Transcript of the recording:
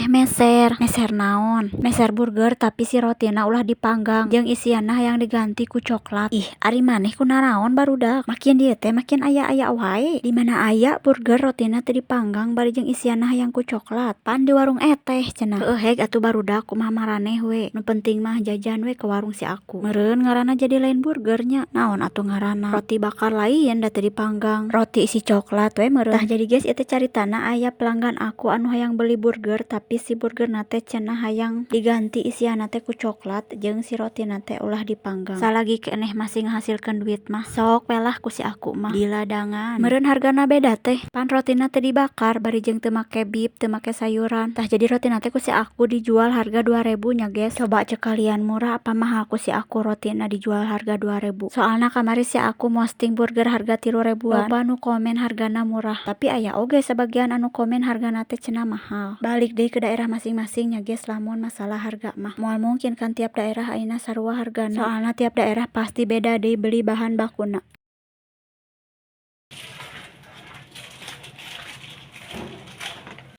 Maneh meser. Meser naon? Meser burger, tapi si rotina ulah dipanggang jeung isianna hayang diganti ku coklat. Ih, ari maneh kunaraon, barudak? Makin dieu teh makin aya-aya wae. Di mana aya burger rotina teu dipanggang bari jeung isianna hayang ku coklat? Pan di warung Eteh cenah. Heueuh, heg atuh, barudak, kumaha maraneh we, nu penting mah jajan we ka warung si aku. Meureun ngaranna jadi lain burger nya, naon atuh ngaranna? Roti bakar lain, da teu dipanggang. Roti isi coklat we meureun. Tah, jadi geus, ieu teh caritana aya pelanggan aku anu hayang beli burger, tapi si burgerna teh cenah hayang diganti isianna teh ku coklat jeung si rotina teh ulah dipanggang. Salagi keneh masih ngahasilkeun duit mah, sok we lah ku si aku mah diladangan. Meureun hargana beda teh, pan rotina teu dibakar bari jeung teu make beef, teu make sayuran. Tah, jadi rotina teh ku si aku dijual harga 2000 nya, geus. Coba cek kalian, murah apa mahal ku si aku rotina dijual harga 2000? Soalna kamari si aku mosting burger harga 3000-an, loba nu komen hargana murah, tapi aya oge sabagian anu komen hargana teh cenah mahal. Balik deui ke daerah masing-masing nya, geus, lamun masalah harga mah. Moal mungkin kan tiap daerah ayeuna sarua hargana, soalna tiap daerah pasti beda deui beli bahan bakuna.